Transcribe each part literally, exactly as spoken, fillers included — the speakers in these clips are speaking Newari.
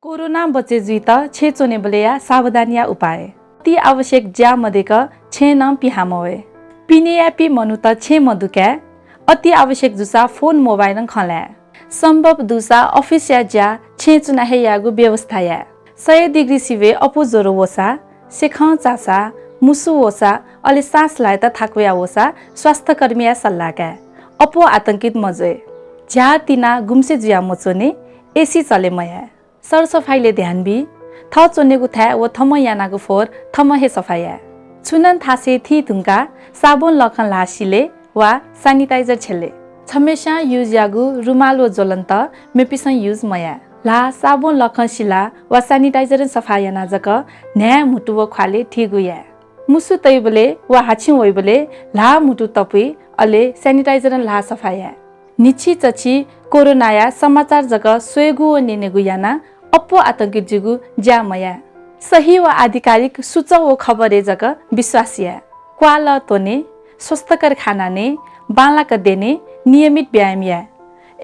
कोरोना बचे जुइत छेँ च्वनेबलय्‌या सावधानीया उपाय। अति आवश्यक ज्या मदेक छेँ नं पिहां मवये। पिनेयापिं मनूत छेँ मदुकाये। अति आवश्यक जूसा फोन मोबाइलं खँ ल्हाये। सम्भव दुसा अफिसया ज्या छेँ च्वना हे यायेगु व्यवस्था याये। सय डिग्री सिबय् अप्वः ज्वरो वःसा, सेखं चासा, मुसु वःसा, अले सास लायेत थाकुया वःसा स्वास्थ्यकर्मीया सल्लाह काये। अप्वः आतंकित मज्वये। झ्याः तिनाः गुम्से जुया मच्वने। एसी चले मयाये। सरसफाइले ध्यान बी। थः च्वनेगु थाय् व थम्हं यानागु फोहोर थम्हं हे सफा याये। छुं नं थासय् थी धुंकाः साबुन लखं ल्हाः सिले वा sanitizer छ्यले। छम्हेस्यां use याःगु रुमाल व ज्वलन्त मेपिसं use मयाये। ल्हाः साबुन लखं सिलाः वा sanitizer सफा यानाः जक न्हाय्, म्हुतु व ख्वालय् थीगु याये। मुसु तइबलय् वा हाछिं वइबलय् ल्हाः म्हुतु तपुइ, अले sanitizer ल्हाः सफा याये। न्हिच्छि चच्छि कोरोनाया समाचार जक स्वयेगु व न्यनेगु यानाः अप्वः आतंकित जुइगु ज्या मयाये। सही व आधिकारिक सूचं व खबरय् जक विश्वास याये। क्वाःलः त्वने, स्वस्थकर खाना नये, बांलाक द्यने, नियमित व्यायाम याये।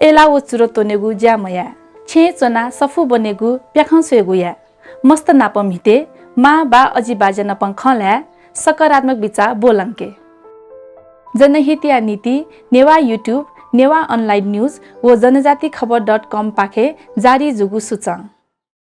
अय्‌लाः व चुरो त्वनेगु ज्या मयाये। छेँय् च्वनाः सफू ब्वनेगु प्याखं स्वयेगु याये। मस्त नाप म्हिते, मां, बा, अजि, बाज्या नापं खँ ल्हाये, सकारात्मक बिचाः ब्वलंके। जनहितया निंतिं नेवाः YouTube, नेवाः online news व जनजाति खबर dot com पाखें जारी जूगु सूचं।